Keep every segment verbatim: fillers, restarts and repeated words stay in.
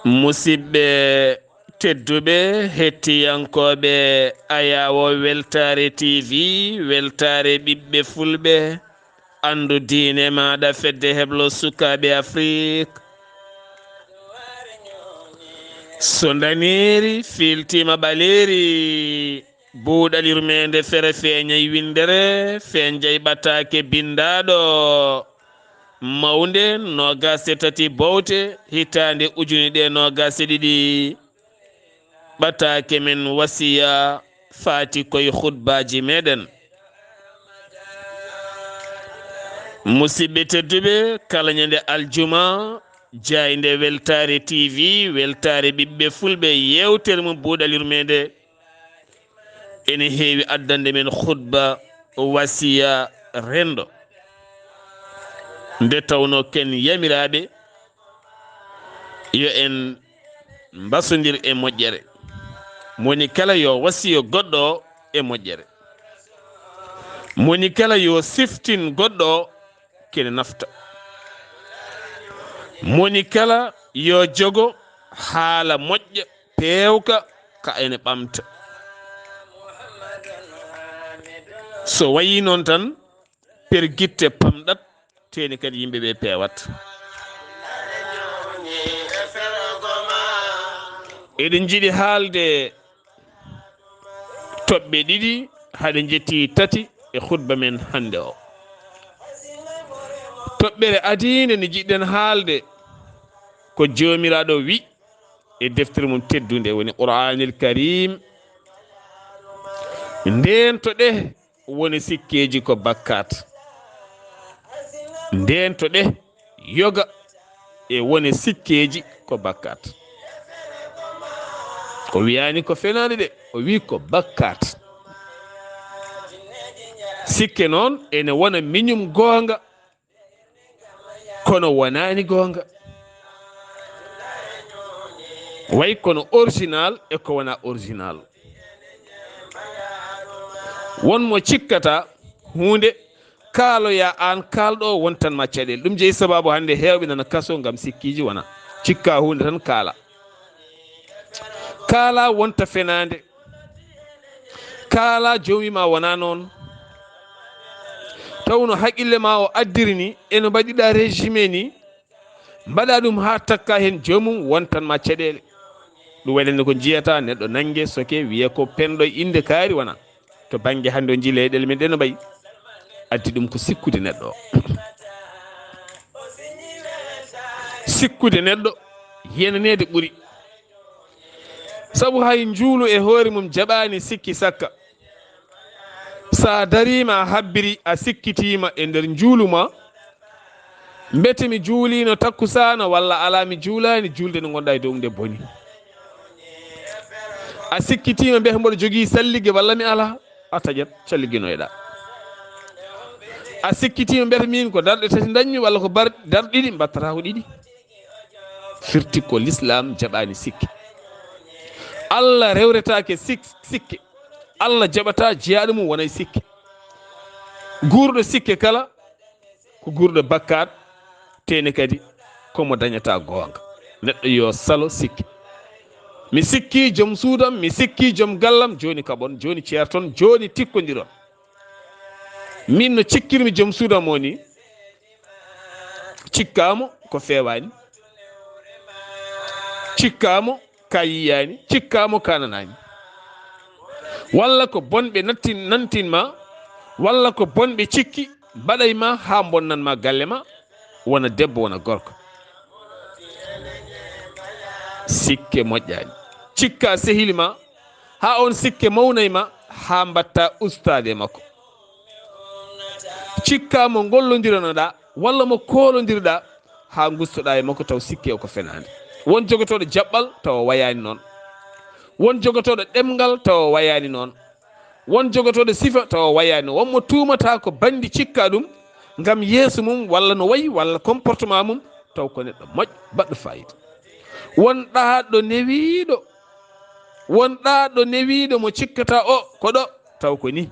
Musidɓe tedduɓe, hettiyankooɓe Ayaawo Weltaare T V, Weltaare ɓiɓɓe Fulɓe, anndu diine maaɗa, fedde heblo sukaaɓe Afrik. So ndaneeri fiiltiima ɓaleeri, buuɗal yurmeende fere feeñay winndere, feeñjay ɓataake binndaaɗo. Mawnde noogaas e tati bowte, hitaande ujune ɗiɗi e noogaas e ɗiɗi. Ɓataake men wasiya faati koye khutbaaji meɗen. Musidɓe tedduɓe, kala ñande aljuma, jaaynde Weltaare T V, Weltaare ɓiɓɓe Fulɓe, yeewtere mum buuɗal yurmeende. Ene heewi addande men khutba wasiya renndo. Nde tawnoo ken yamiraaɓe yo en mbasondir e moƴƴere. Mo woni kala yo wasiyo goɗɗo o e moƴƴere. Mo woni kala yo siftin goɗɗo o kene nafta. Mo woni kala yo jogo haala moƴƴa, peewka, ka ene ɓamta. So wayi noon tan, pergitte pamɗat, teeni kadi yimɓe ɓe peewat. Eɗen njiɗi haalde toɓɓe ɗiɗi, haɗe njetti tati e khutba men hannde o. Toɓɓere adiinde nde njiɗɗen haalde ko Joomiraaɗo wi e deftere mum teddunde, woni Qur'aanil Kariim, ndeento ɗe woni sikkeeji ko bakkaat. Ndeento ɗe yoga e woni sikkeeji ko bakkaat. O wiyaani ko fenaande de, o wi ko bakkaat. Sikke noon ene wona miñum goonga, kono wonaani goonga. Way kono original e ko wona original. Won mo cikkata huunde, kaaloya aan kaalɗo o wontan ma caɗeele. Ɗum jeyi sababu hannde heewɓe nana kaso ngam sikkiiji wona. Cikka huunde tan kaala. Kaala wonta fenaande. Kaala joom wi ma wona noon. Taw no haqqille ma o addiri ni, e no mbaɗiɗa régime ni, mbaɗa ɗum haa takka heen joomum, wontan ma caɗeele. Ɗum waɗande ko njiyata neɗɗo nannge, soke, wiye ko penɗo, innde kaari wona. To bannge hannde o njii leyɗeele men ɗe no mbayi. Addi ɗum ko sikkude neɗɗo o. Sikkude neɗɗo, yenaneede ɓuri. Sabu hay njuulu e hoore mum jaɓaani sikki sakka. So a dariima, a habbiri, a sikkitiima e nder njuulu ma, mbete mi juuliino takkusaana walla alaa mi juulaani, juulde nde ngonɗaa e dow nde boni. A sikkitiima mbete mboɗo jogii sallige walla mi alaa, a taƴat calliginoyɗaa. A sikkitiima mbete miin ko darɗe tati ndañmi walla ko bar-, darɗe ɗiɗi, mbattata ko ɗiɗi. Firti ko Lislaam jaɓaani sikke. Allah rewretaake sik-, sikke. Allah jaɓataa jiyaaɗo mum wona e sikke. Guurɗo sikke kala ko guurɗo bakkaat, teene kadi ko mo dañataa goonga. Neɗɗo yo salo sikke. Mi sikki joom suudam, mi sikki joom gallam, jooni kaɓon, jooni ceerton, jooni tikkondiron. Min no cikkirmi joom suudam o ni, cikkaamo ko feewaani, cikkaamo ka yiyaani, cikkaamo ka nanaani. Walla ko bonɓe nattin-, nantin ma, walla ko bonɓe cikki mbaɗay ma haa mbonnan ma galle ma, wona debbo, wona gorko. Sikke moƴƴaani. Cikka sehil ma, haa on sikke mawnay ma, haa mbatta ustaade e makko. Cikka mo ngollondiranoɗaa, walla mo koolondirɗaa, haa ngustoɗaa e makko taw sikke o ko fenaande. Won jogotooɗo jaɓɓal tawa wayaani noon. Won jogotooɗo ɗemngal tawa wayaani noon. Won jogotooɗo sifa tawa wayaani noon. Won mo tuumataa ko banndi cikka ɗum, ngam yeeso mum, walla no wayi, walla comportement mum, taw ko neɗɗo moƴƴo, baɗɗo faayiida. Won ɗaɗɗo newiiɗo, won ɗaɗɗo newiiɗo mo cikkata o ko ɗo, taw ko ni.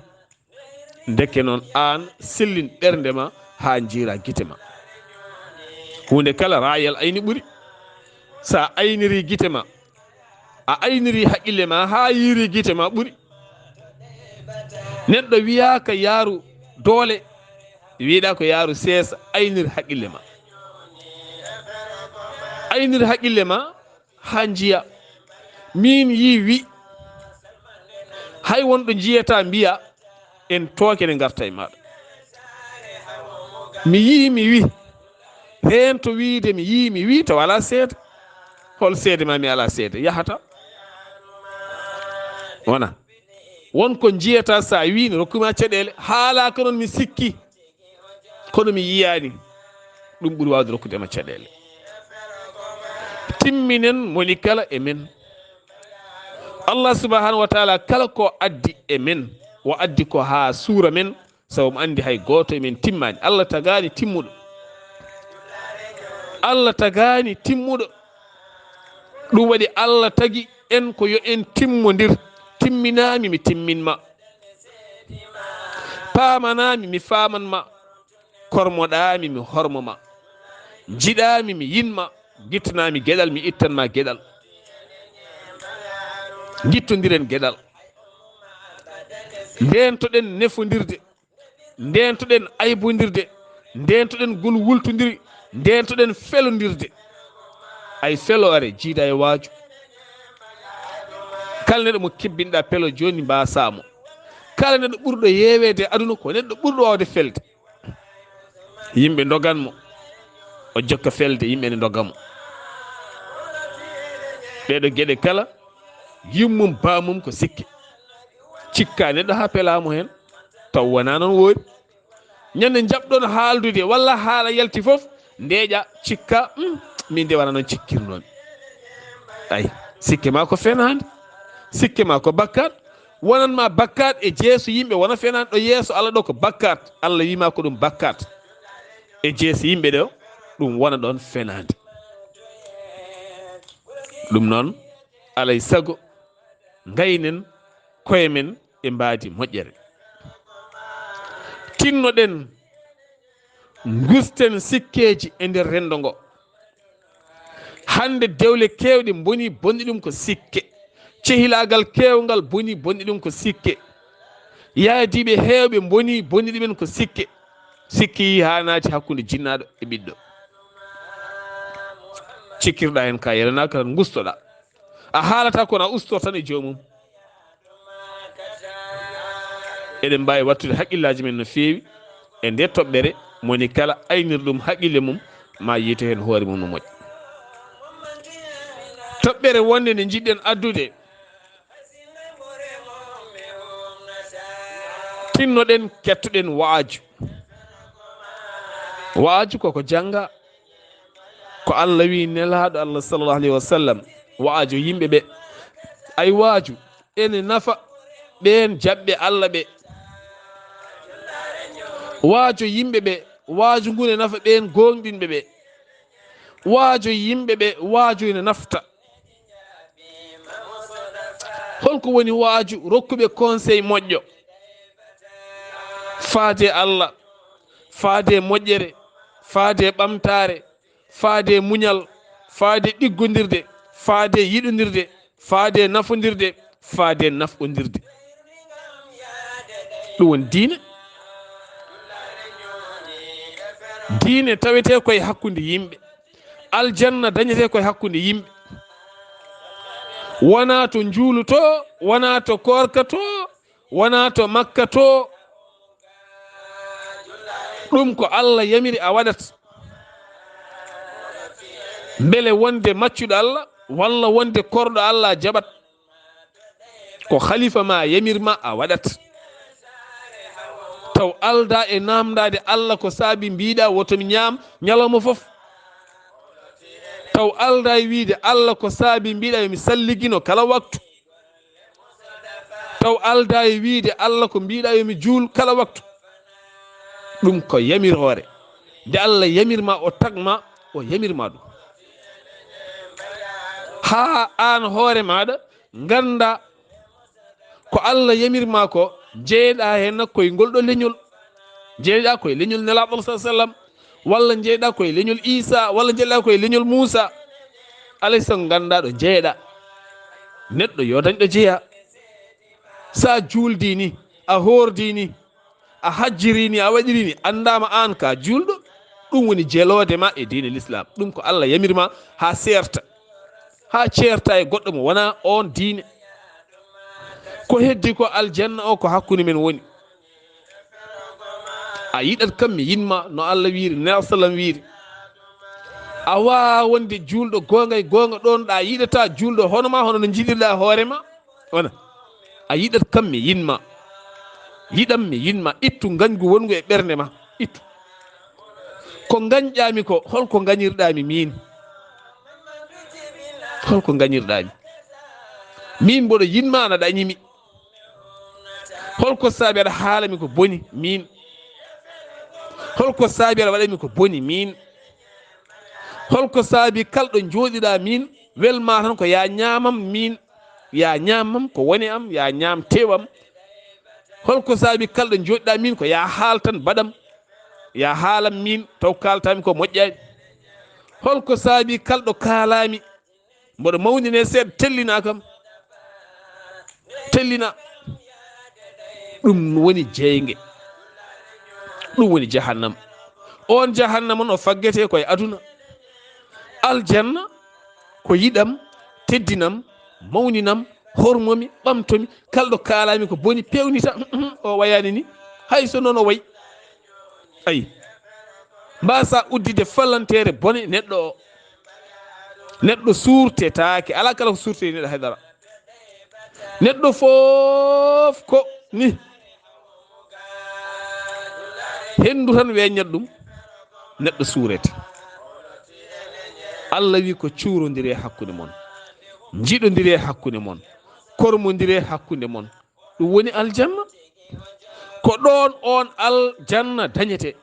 Ndeke noon aan sellin ɓernde ma haa njiira gite ma. Huunde kala raayal ayni ɓuri. Sa ayniri gite ma, a ayniri haqqille ma, haa yiiri gite ma ɓuri. Neɗɗo wiyaaka yaaru doole, wiɗa ko yaaru seesa, aynir haqqille ma. Aynir haqqille ma haa njiya. Min yi wi, hay wonɗo njiyata mbiya, en tooke ne ngarta e maɗa. Mi yi, mi wi, heen to wiide mi yi, mi wi, tawa ala seede. Hol seede ma mi ala seede? Yahata. Wona. Won ko njiyata sa wi ne rokkuma caɗeele, haala ko noon mi sikki. Kono mi yiyaani. Ɗum ɓuri waawde rokkude ma caɗeele. Timminen moni kala e men. Allah subhanahu wa taala kala ko addi e men, o addi ko haa suura men, sabu mo anndi hay gooto e men timmaani. Allah tagaani timmuɗo. Allah tagaani timmuɗo. Ɗum waɗi Allah tagi en ko yo en timmondir. Timminaami, mi timmin ma. Paamanaami, mi faaman ma. Kormoɗaami, mi hormo ma. Njiɗaami, mi yin ma. Gittanaami geɗal, mi ittan ma geɗal. Gittondiren geɗal. Ndeentoɗen nefondirde. Ndeentoɗen aybondirde. Ndeentoɗen gol wultondiri. Ndeentoɗen felondirde. Ay feloore jiida e waaju. Kala neɗɗo mo kebbinɗa pelo jooni mbasa mo. Kala neɗɗo ɓurɗo yeeweede e aduna ko neɗɗo ɓurɗo waawde felde. Yimɓe ndogan mo, o jokka felde, yimɓe ne ndoga mo. Ɗeɗo geɗe kala, yummum, baamum ko sikke. Cikka neɗɗo haa pelamo heen, taw wona noon woori. Ñande njaɓɗon haaldude, walla haala yalti fof, ndeeƴa, cikka, "Hmm, min de wona noon cikkirnoomi." Ay, sikke ma ko fenaande, sikke ma ko bakkat, wonan ma bakkat e jeeso yimɓe, wona fenaande ɗo yeeso Allah ɗo ko bakkat. Allah wiima ko ɗum bakkat. E jeeso yimɓe ɗo, ɗum wona ɗon fenaande. Ɗum noon, alay sago, ngaynen koye men e mbaadi moƴƴere. Tinnoɗen, ngusten sikkeeji e nder renndo ngo. Hannde dewle keewɗe mboni, bonni ɗum ko sikke. Cehilaagal keewngal boni, bonni ɗum ko sikke. Yaadiiɓe heewɓe mboni, bonni ɗumen ko sikke. Sikke yi haa naati hakkunde jinnaaɗo e ɓiɗɗo. Cikkirɗa heen ka yelanaaka tan ngustoɗa. A haalata kono a ustor tan e joomum. Eɗen mbaawi wattude haqqillaaji men no feewi e nde toɓɓere, moni kala aynir ɗum haqqille mum, ma yiito heen hoore mum no moƴƴi. Toɓɓere wonde nde njiɗɗen addude, tinnoɗen, kettoɗen waaju. Waaju koko jannga, ko Allah wi Nelaaɗo Allah sallallahu alayhi wa sallam, waaju yimɓe ɓe. Ay waaju, ene nafa ɓeen jaɓɓe Allah ɓe. Waajo yimɓe ɓe, waaju ngu ne nafa ɓeen gooŋɗinɓe ɓe. Waajo yimɓe ɓe, waaju ene nafta. Holko woni waaju rokkuɓe conseil moƴƴo? Faade Allah, faade moƴƴere, faade ɓamtaare, faade muñal, faade ɗiggondirde, faade yiɗondirde, faade nafondirde, faade nafqondirde. Ɗum woni diine. Diine tawetee koye hakkunde yimɓe. Aljanna dañetee koye hakkunde yimɓe. Wonaa to njuulotoo, wonaa to koorkatoo, wonaa to Makka to. Ɗum ko Allah yamiri a waɗat. Mbele wonde maccuɗo Allah walla wonde korɗo Allah a jaɓat. Ko khalifa ma yamir ma a waɗat. Taw alda e namdade Allah ko saabi mbiɗa woto mi ñaam ñalawma fof. Taw alda e wiide Allah ko saabi mbiɗa yo mi salligino kala waktu. Taw alda e wiide Allah ko mbiɗa yo mi juul kala waktu. Ɗum ko yamiroore. Nde Allah yamir ma, o tag ma, o yamir ma ɗum. Haa aan hoore maaɗa ngannda ko Allah yamir ma ko, jeeɗa heen koye ngol ɗo leñol. Jeeɗa koye leñol Nelaaɗo Allah sallallahu alaihi wasallam, walla jeeɗa koye leñol Isa, walla jeeɗa koye leñol Muusa. Alay sago nganndaa ɗo jeyeɗaa. Neɗɗo yo dañ ɗo jeyaa. So a juuldii ni, a hoordii ni, a hajjirii ni, a waɗirii ni, anndaama aan ka juulɗo, ɗum woni jeloode ma e diine Lislaam. Ɗum ko Alla yamiri ma haa seerta, haa ceerta e goɗɗo mo wonaa oon diine. Ko heddi ko aljanna o ko hakkunde men woni. A yiɗat kam mi yiɗ ma no Alla wiiri, Nelaa sallam wiiri. A waawaa wonde juulɗo goonga e goonga ɗoon ɗa yiɗata juulɗo hono ma, hono no njiɗirɗa hoore ma. Wona a yiɗat kam mi yiɗ ma. Yiɗam mi yiɗ ma. Ittu ngañgu wongu e ɓernde ma. Ittu. Ko ngañɗaami ko, holko ngañirɗaami miin? Holko ngañirɗaami? Miin mboɗo yiɗ ma, ana ɗañi mi. Holko saabi aɗa haalami ko boni miin? Holko saabi aɗa waɗami ko boni miin? Holko saabi kalɗo jooɗiɗa miin, welma tan ko ya ñaamam miin, ya ñaamam ko woni am, ya ñaam tew am? Holko saabi kalɗo jooɗiɗa miin ko ya haal tan baɗam, ya haalam miin, taw kaltami ko moƴƴani? Holko saabi kalɗo kaalami, mboɗo mawnine seeɗa, tellina kam, tellina. Ɗum woni jeynge, ɗum woni jahannama. On jahannama no faggete koye aduna. Aljanna ko yiɗam, teddinam, mawninam, hormomi, ɓamtomi. Kalɗo kaalami ko boni, pewnita. O wayani ni, hay so noon o way. Ayi, mbasa uddide fallantere bone neɗɗo o. Neɗɗo suurtetaake, alaa kala ko suurtete neɗɗo haydara. Neɗɗo fof ko ni, henndu tan weññat ɗum, neɗɗo suurete. Alla wi ko cuurondire hakkunde mon, njiɗondire hakkunde mon, kormondire hakkunde mon. Ɗum woni aljanna. Ko ɗoon on aljanna dañete.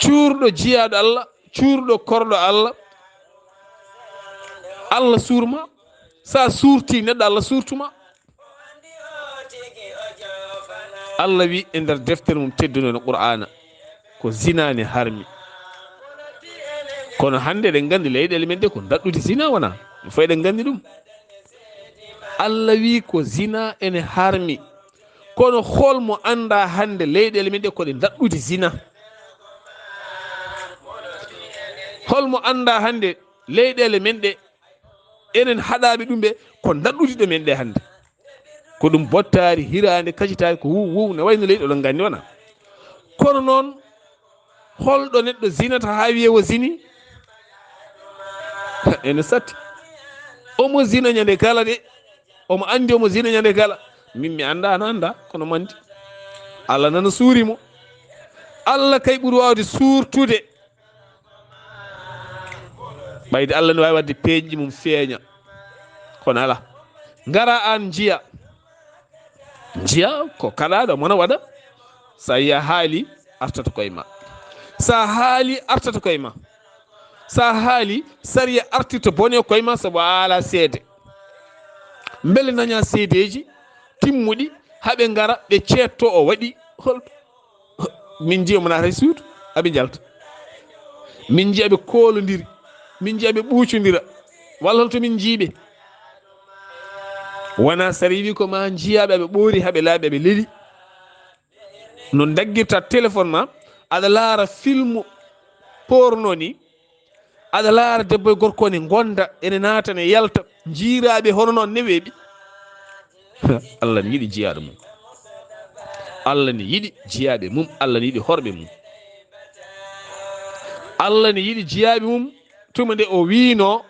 Cuurɗo jiyaaɗo Alla, cuurɗo korɗo Alla, Alla suurma. Sa suurti neɗɗo, Alla suurtuma. Alla wi e nder deftere mum teddunde no Qur'aana, ko zina ne harmi. Kono hannde eɗen nganndi leyɗeele men ɗe ko daɗɗude zina, wona? Fof eɗen nganndi ɗum. Alla wi ko zina ene harmi. Kono hol mo annda hannde leyɗeele men ɗe ko ɗe daɗɗude zina? Hol mo annda hannde leyɗeele men ɗe, enen haɗaaɓe ɗum ɓe, ko daɗɗude ɗe men ɗe hannde? Ko ɗum bottaari, hiraande, kacitaari, ko wuw wuw, ne wayno leyɗe oɗon nganndi wona. Kono noon, holɗo neɗɗo zinata haa wiye o zini? Ene satti. Omo zina ñande kala de. Omo anndi omo zina ñande kala. Min mi annda, ana annda, kono mo anndi. Alla nana suuri mo. Alla kay ɓuri waawde suurtude. Ɓayde Alla ne waawi waɗde peeñɗi mum feeña. Kono alaa. Ngara aan njiya. Njiya ko kaɗaaɗo mona waɗa. Sa yiya haali, artata koye ma. Sa haali, artata koye ma. Sa haali, sariya artirta bone koye ma sabu a ala seede. Mbele daña seedeeji timmuɗi, haɓe ngara, ɓe ceetto o waɗi holto? Min njiya mo naata e suudu, aɓe njalta. Min njiya ɓe koolondiri. Min njiya ɓe ɓuucondira. Walla holto min njiiɓe? Wona sariya wi ko ma njiyaɓe aɓe ɓoori, haɓe laaɓi, aɓe leli. No daggirta téléphone ma, aɗa laara filmu porno ni, aɗa laara debbo e gorko ne ngonda, ene naata ne yalta, jiiraaɓe hono noon ne weeɓi. Alla ne yiɗi jiyaaɗo mum. Alla ne yiɗi jiyaaɓe mum. Alla ne yiɗi horɓe mum. Alla ne yiɗi jiyaaɓe mum. Tuma nde o wiino,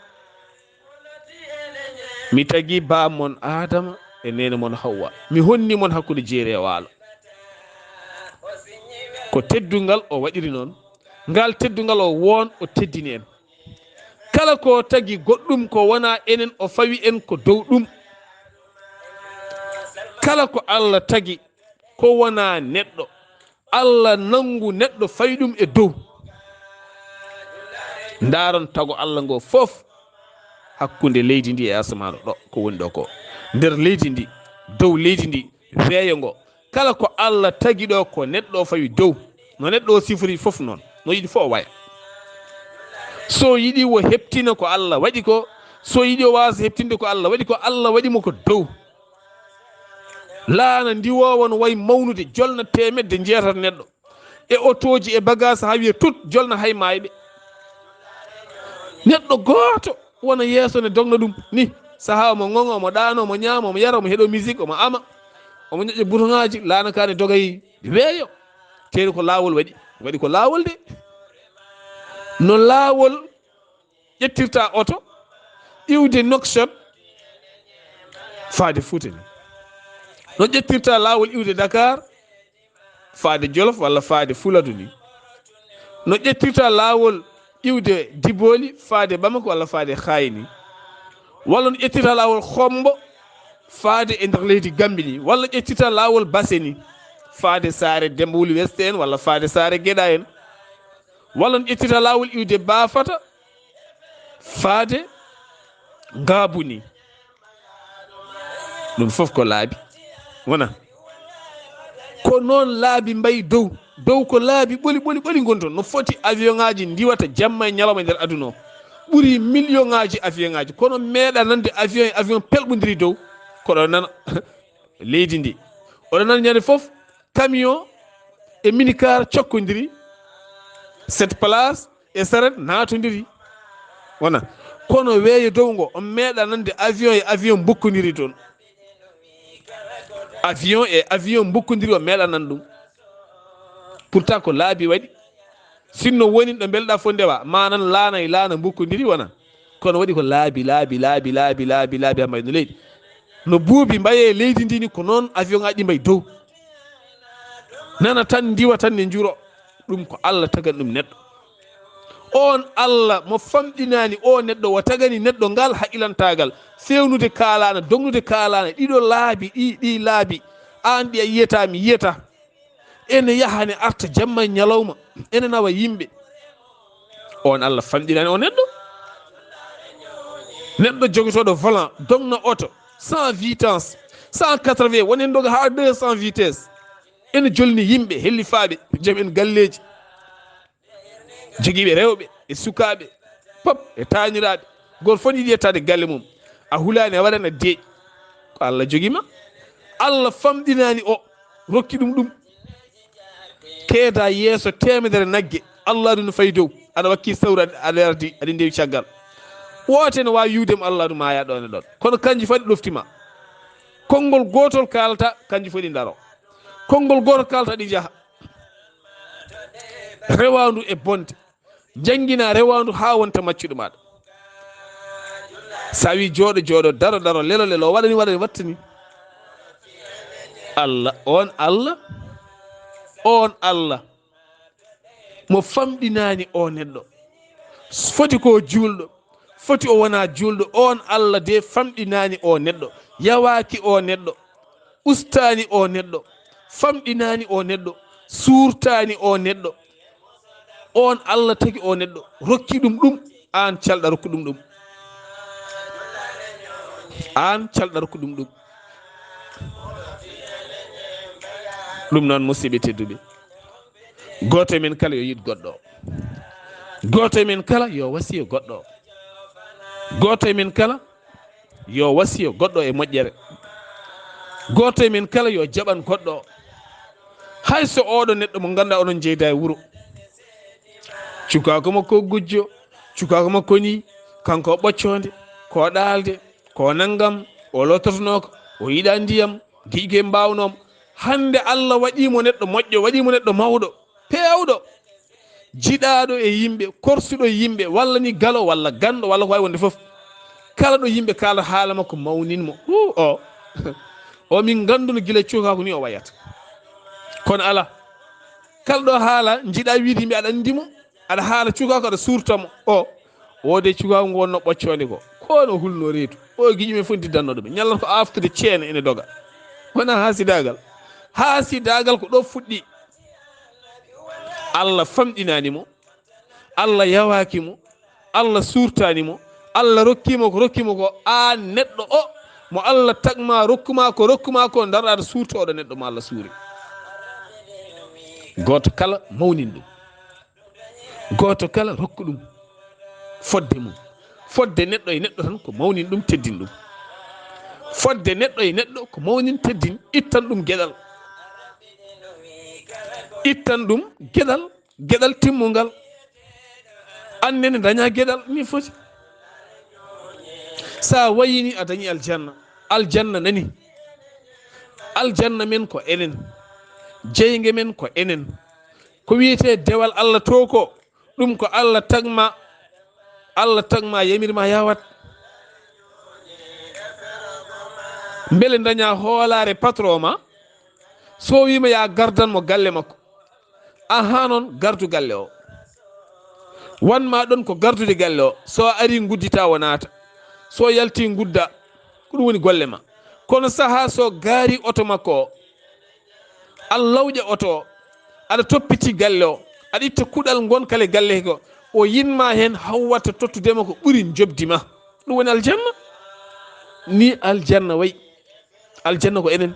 mi tagi baam mon Aadama e neene mon Hawwa. Mi honni mon hakkunde jeeri e waalo. Ko teddungal o waɗiri noon. Ngal teddungal o won o teddini en. Kala ko tagi goɗɗum ko wona enen, o fawi en ko dow ɗum. Kala ko Alla tagi ko wona neɗɗo, Alla nanngu neɗɗo fawi ɗum e dow. Ndaaron tago Alla ngo fof, hakkunde leydi ndi e asamaanu ɗo, ko woni ɗo ko. Nder leydi ndi, dow leydi ndi, weeyo ngo. Kala ko Alla tagi ɗo ko neɗɗo o fawi dow. No neɗɗo o sifori fof noon, no yiɗi fof o waya. So yiɗi wo heɓtina ko Allah waɗi ko, so yiɗi o waasa heɓtinde ko Allah waɗi ko, Allah waɗi mo ko dow. Laana ndiwoowa no wayi mawnude, jolna teemedde njeetato neɗɗo. E otooji, e bagaas, haa wiya tut, jolna hay maayɓe. Neɗɗo gooto wona yeeso ne dogna ɗum ni. Sahaa omo ŋoŋa, omo ɗaano, omo ñaama, omo yara, omo heɗo musique, omo ama, omo ñoƴƴa butoŋaaji, laana ka ne dogay weeyo. Teeri ko laawol waɗi. Waɗi ko laawol de. No laawol ƴettirta oto, iwde Nouakchott, faade Fuuta ni. No ƴettirta laawol iwde Dakar, faade Jolof walla faade Fuladu ni. No ƴettirta laawol iwde Diboli, faade Bamako walla faade Xaay ni. Walla no ƴettirta laawol Xombo, faade e nder leydi Gambi ni. Walla ƴettirta laawol Base ni, faade saare Demba Wuli West en walla faade saare Geɗa en. Walla no ƴettirta laawol iwde Baafata, faade Ngaabu ni. Ɗum fof ko laabi. Wona. Ko noon laabi mbayi dow. Dow ko laabi ɓoli, ɓoli, ɓoli ngoni toon. No foti avion ŋaaji ndiwata jamma e ñalawma e nder aduna o. Ɓuri million ŋaaji avion ŋaaji. Kono meeɗa nande avion e avion pelɓondiri dow. Koɗo nana leydi ndi. Oɗo nana ñande fof camion e minicar cokkodiri, sept place e saret naatondiri. Wona. Kono weeyo dow ngo, on meeɗa nande avion e avion mbukkodiri toon. Avion e avion mbukkodiri, on meeɗa nan ɗum. Pourtant ko laabi waɗi. Sinno woni ɗo mbelɗa fof ndewa, ma nan laana e laana mbukkodiri, wona. Kono waɗi ko laabi, laabi, laabi, laabi, laabi, laabi, haa mbayi no leydi. No buubi mbaye leydi ndi ni, ko noon avion ŋaaji ɗi mbayi dow. Nana tan, ndiwa tan, ne njuro. Ɗum ko Allah tagani ɗum neɗɗo. On Allah mo famɗinaani o neɗɗo, o tagani neɗɗo ngal haqqilantaagal, fewnude kaalaana, dognude kaalaana, ɗiɗo laabi, ɗi, ɗi laabi, aan ɗi a yiyata, mi yiyata. Ene yaha, ne arta jamma e ñalawma, ene nawa yimɓe. On Allah famɗinaani o neɗɗo. Neɗɗo jogotooɗo volant, dogna oto, cent vitesse, cent quatre-vingts, woni en doga haa deux cents vitesse. Ene jolni yimɓe, hellifaaɓe, joom en galleeji, jogiiɓe rewɓe e sukaaɓe, pop e taaniraaɓe. Gooto fof ne yiɗi yettaade galle mum. A hulaani, a waɗaani, a deeƴi. Ko Allah jogii ma. Allah famɗinaani o, rokki ɗum ɗum. Keeda yeeso teemedere nagge, Allah ɗum no fayi dow. Aɗa wakki sawru, aɗa, aɗa yardi, aɗa ndewi caggal. Woote no waawi yiwde mo, Allah ɗum maaya ɗoon e ɗoon. Kono kanji fof ɗi ɗofti ma. Konngol gootol kaalata, kanji fof ɗi ndaro. Konngol gootol kaalata, ɗi njaha. Rewaandu e bonde. Janngina rewaandu haa wonta maccuɗo maaɗa. So a wii jooɗo, jooɗo, daro, daro, lelo, lelo, waɗani, waɗani, wattani. Allah, on Allah, on Allah mo famɗinaani o neɗɗo. Foti ko juulɗo, foti o wona juulɗo. On Allah de famɗinaani o neɗɗo, yawaaki o neɗɗo, ustaani o neɗɗo, famɗinaani o neɗɗo, suurtaani o neɗɗo. On Allah tagi o neɗɗo, rokki ɗum ɗum, aan calɗa rokku ɗum ɗum. Aan calɗa rokku ɗum ɗum. Ɗum noon, musidɓe tedduɓe, gooto e men kala yo yiɗ goɗɗo o. Gooto e men kala yo wasiyo goɗɗo o. Gooto e men kala yo wasiyo goɗɗo e moƴƴere. Gooto e men kala yo jaɓan goɗɗo o. Hay so oɗo neɗɗo mo ngannduɗaa onon njeyda e wuro, cukaaku makko o gujjo, cukaaku makko ni, kanko o ɓoccoonde, ko ɗaalde, ko nanngam, o lottotonooka, o yiɗa ndiyam, giƴgel mbaawnoom. Hannde Allah waɗii mo neɗɗo moƴƴo, waɗii mo neɗɗo mawɗo, peewɗo, jiɗaaɗo e yimɓe, korsuɗo e yimɓe, walla ni galo, walla ganndo, walla ko waawi wonde fof. Kala ɗo yimɓe kaala haala makko, mawnin mo. Huu, o. O min ngannduno gila cukaaku ni o wayata. Kono alaa. Kala ɗo haala, njiɗa wiide yimɓe aɗa anndi mo, aɗa haala cukaaku, aɗa suurta mo. O, o de cukaaku ngu wonno ɓoccoonde ko. Ko no hulno reedu. O giƴi men fof diddanno ɗum. Ñallan ko aaftude ceene ene doga. Wona haasidaagal. Haasidaagal ko ɗo fuɗɗi. Allah famɗinaani mo. Allah yawaaki mo. Allah suurtaani mo. Allah rokki mo ko rokki mo ko. Aan neɗɗo o, mo Allah tagma, rokkuma ko rokkuma ko, ndarɗa aɗa suurta oɗo neɗɗo mo Allah suuri. Gooto kala mawnin ɗum. Gooto kala rokku ɗum. fodde mum. Fodde neɗɗo e neɗɗo tan ko mawnin ɗum, teddin ɗum. Fodde neɗɗo e neɗɗo ko mawnin, teddin, ittan ɗum geɗal. Ittan ɗum geɗal, geɗal timmungal. An nene daña geɗal, ni foti. Sa wayini a dañi aljanna. Aljanna nani. Aljanna men ko enen. Jeyge men ko enen. Ko wiyete dewal Allah to ko, ɗum ko Allah tagma. Allah tagma, yamirma yawat. Mbele daña hoolare patron ma, so wima ya gardan mo galle makko. Aha, noon gardu galle o. Wanma ɗon ko gardude galle o. So ari guddita o naata. So yalti gudda. Ko ɗum woni golle ma. Kono saha so gaari oto makko o, a lawƴa oto o, aɗa toppiti galle o, aɗa itta kuɗal ngonkale galle he ko, o yinma hen hawwata tottudema ko ɓuri jobdi ma. Ɗum woni aljanna. Ni aljanna wayi. Aljanna ko enen.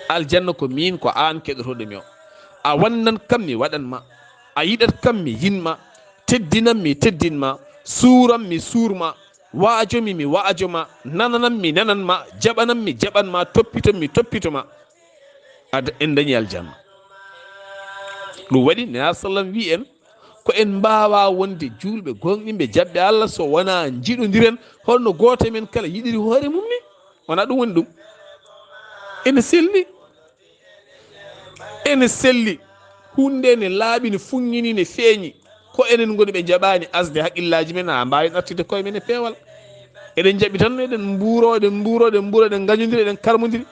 Aljanna ko min, ko an keɗotoɗo mi o. A wannan kam, mi waɗan ma. A yiɗat kam, mi yin ma. Teddinan mi, teddin ma. Suuran mi, suur ma. Waajomi, mi waajo ma. Nananan mi, nanan ma. Jaɓanan mi, jaɓan ma. Toppiton mi, toppito ma. Ada en dañi aljanna. Ɗum waɗi Nela sallam wi en, ko en mbaawa wonde juulɓe, gooŋɗinɓe, jaɓɓe Allah, so wonaa njiɗondiren holno gooto men kala yiɗiri hoore mum ni. Wonaa ɗum woni ɗum. Ene selli. Ene selli. Huunde ne laaɓi, ne fuŋŋini, ne feeñi. Ko enen ngoni ɓe njaɓaani asde haqqillaaji men haa mbaawen artirde koye men e peewal. Eɗen njaɓi tan, eɗen mbuuro, eɗen mbuuro, eɗen mbuuro, eɗen ngañondiri, eɗen karmondiri.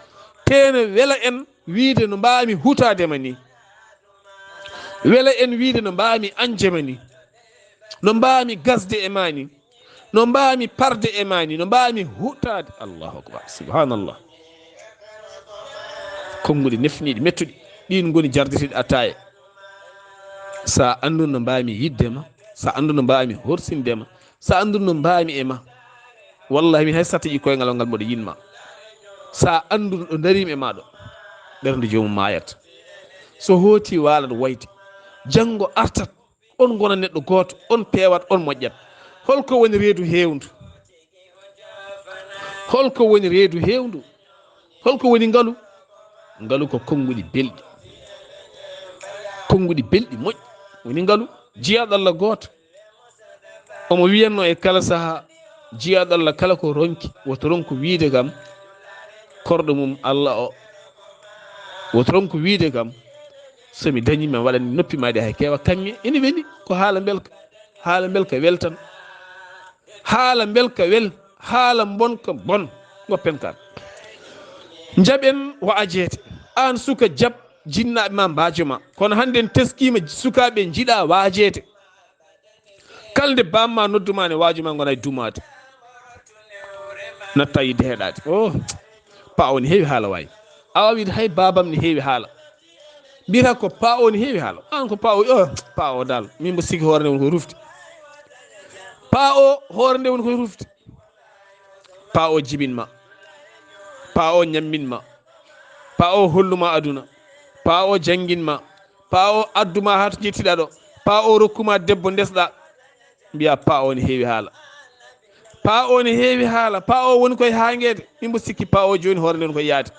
Tee ne wela en wiyde no mbaawmi hutaade ma ni. Wela en wiyde no mbaawmi añde ma ni. No mbaawmi gasde e ma ni. No mbaawmi parde e ma ni. No mbaawmi hutaade. Allahu akbar. Subhanallah. Konnguɗi nefniiɗi, mettuɗi, ɗin ngoni jardeteeɗi attaaye. Sa anndu no mbaawmi yiɗde ma, sa anndu no mbaawmi horsinde ma, sa anndu no mbaawmi e ma. Wallahi, min hay sa taƴi koyngal o ngal, mboɗo yinma. Sa anndu ɗo darimi e ma ɗo, ɓernde joomum maayat. So hooti, waalat wayde. Janngo artat, on ngona neɗɗo gooto, on peewat, on moƴƴat. Holko woni reedu heewndu? Holko woni reedu heewndu? Holko woni ngalu? Ngalu ko konnguɗi belɗi. Konnguɗi belɗi moƴƴi woni ngalu. Jiyaaɗo Allah gooto. Omo wiyanno e kala saha, jiyaaɗo Allah kala ko ronki, woto ronku wiide kam, korɗo mum Allah o. Woto ronku wiide kam, so mi dañi, mi waɗani noppi maaɗi hay keewa kaŋŋe. Ene weli, ko haala mbelka. Haala mbelka wel tan. Haala mbelka wel, haala mbonka bon. Ngoppen kan. Njaɓen waajeede. Aan suka, jaɓ jinnaaɓe ma mbaajo ma. Kono hannde en teskiima sukaaɓe njiɗa waajeede. Kala nde bamma nodduma ne waajo ma, ngona e dumaade. Natta yidde heɗaade. O, pa o ne heewi haala waay. Awa wiide hay babam ne heewi haala. Mbiyata ko pa o ne heewi haala. Aan ko pa o, o, pa o dal. Min mbo sikki hoore nde woni ko rufde. Pa o hoore nde woni ko rufde. Pa o jibin ma. Pa o ñammin ma. Pa o hollu ma aduna. Pa o janngin ma. Pa o addu ma haa to njettiɗa ɗo. Pa o rokku ma debbo ndesɗa. Mbiya pa o ne heewi haala. Pa o ne heewi haala. Pa o woni koye haangeede. Min mbo sikki pa o jooni hoore nde woni koye yaade.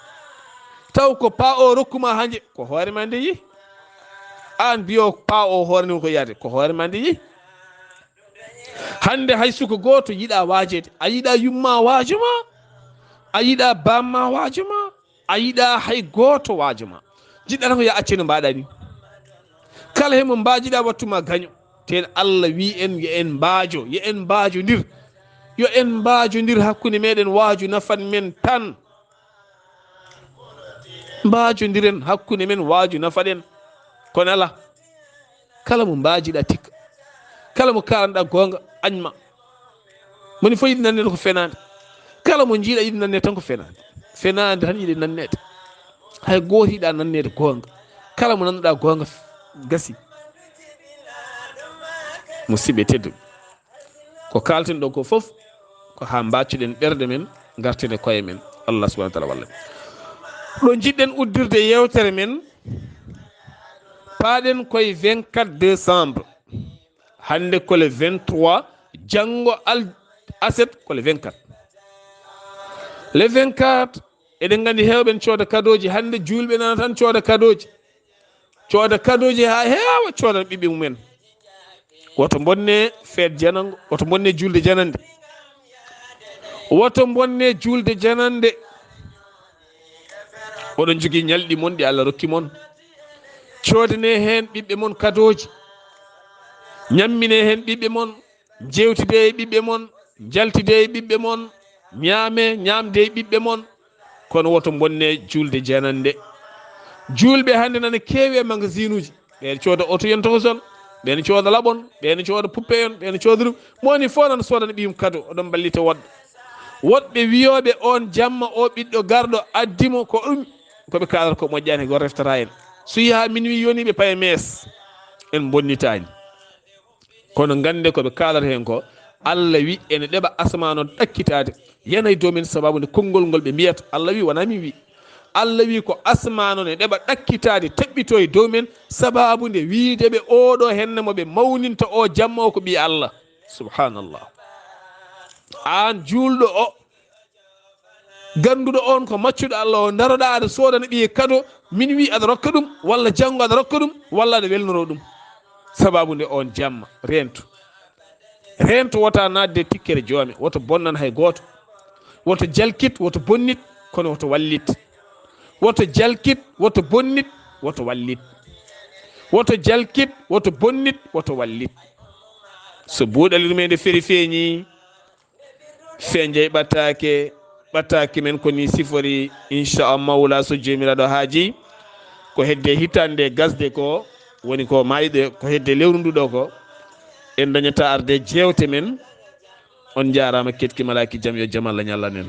Taw ko pa o rokku ma hanje, ko hoore ma nde yi. Aan mbiyo pa o hoore nde woni koye yaade, ko hoore ma nde yi. Hannde hay suka gooto yiɗa waajeede. A yiɗa yumma waajo ma. A yiɗa bamma waajo ma. A yiɗa hay gooto waajo ma. Jiɗɗa tan ko ya acce no mbaɗa ni. Kala he mo mbaajiɗa wattu ma gaño. Teen Allah wi en yo en mbaajo, yo en mbaajondir. Yo en mbaajondir hakkunde meɗen, waaju nafan men tan. Mbaajondiren hakkunde men, waaju nafaɗen. Kono ala, kala mo mbaajiɗa tikka, kala mo kalanɗa goonga, añma. Moni fof yiɗi nannede ko fenaande. Kala mo njiiɗa yiɗi nannede tan ko fenaande. Fenaande tan yiɗi nannede. Hay gooto yiɗa nannede goonga. Kala mo nannuɗa goonga, gasi. Musidɓe tedduɓe, ko kalten ɗo ko fof, ko haa mbaccuɗen ɓerɗe men, ngarten e koye men. Allah subhanahu wa taala walla. Ɗo njiɗɗen uddirde yewtere men, paaɗen koye vingt-quatre décembre. Hannde ko le vingt-trois, janngo al aset ko le vingt-quatre. Le vingt-quatre, eɗen nganndi heewɓe ne cooda kadooji. Hannde juulɓe nana tan cooda kadooji. Cooda kadooji haa heewa, cooda ɓiɓɓe mumen. Woto mbonne feet janango, woto mbonne juulde janande. Woto mbonne juulde janande. Oɗon jogii ñalɗi mon ɗi Allah rokki mon. Coodane heen ɓiɓɓe mon kadooji. Ñammine heen ɓiɓɓe mon. Njeewtide e ɓiɓɓe mon. Njaltide e ɓiɓɓe mon. Ñaame, ñaamde e ɓiɓɓe mon. Kono woto mbonne juulde janande. Juulɓe hannde nana keewi e magasinuuji. Ɓeen cooda oto yon tokoson, ɓeen cooda laɓon, ɓeen cooda puppe yon, ɓeen cooda ɗum. Mo woni fof nana soodana ɓiyum kado, oɗon mballita woɗɓe. Woɗɓe wiyooɓe on jamma o ɓiɗɗo garɗo addi mo ko ɗum, ko ɓe kaalata ko moƴƴaani, ko reftataa en. So yaha minuit yoni ɓe paye mees, en mbonnitaani. Kono ngannde ko ɓe kaalata heen ko, Allah wi ene ɗeɓa asamaano ɗakkitaade, yana e dow men sababu nde konngol ngol ɓe mbiyata. Allah wi, wonaa min wi. Allah wi ko asamaano ne ɗeɓa ɗakkitaade, teɓɓitoo e dow men sababu nde wiide ɓe oɗo henne mo ɓe mawninta o jamma o ko ɓii Allah. Subhanallah. Aan juulɗo o, gannduɗo on ko maccuɗo Allah o, ndaroɗa aɗa soodana ɓiye kado, min wi aɗa rokka ɗum, walla janngo aɗa rokka ɗum, walla aɗa welnoro ɗum. Sababu nde on jamma, reento. Reento wota naatde tikkere joome, woto bonnan hay gooto. Woto jalkit, woto bonnit, kono woto wallit. Woto jalkit, woto bonnit, woto wallit. Woto jalkit, woto bonnit, woto wallit. So buuɗali ɗum e nde feri feeñi, Fenjey ɓattaake, ɓattaake men ko ni sifori, inchallah, mawla so joomiraaɗo haaji. Ko hedde hitaande gasde ko, woni ko maayde, ko hedde lewru ndu ɗo ko. En dañata arde jeewte men. On njaaraama, ketki malaaki jam, yo jam Allah ñallan en.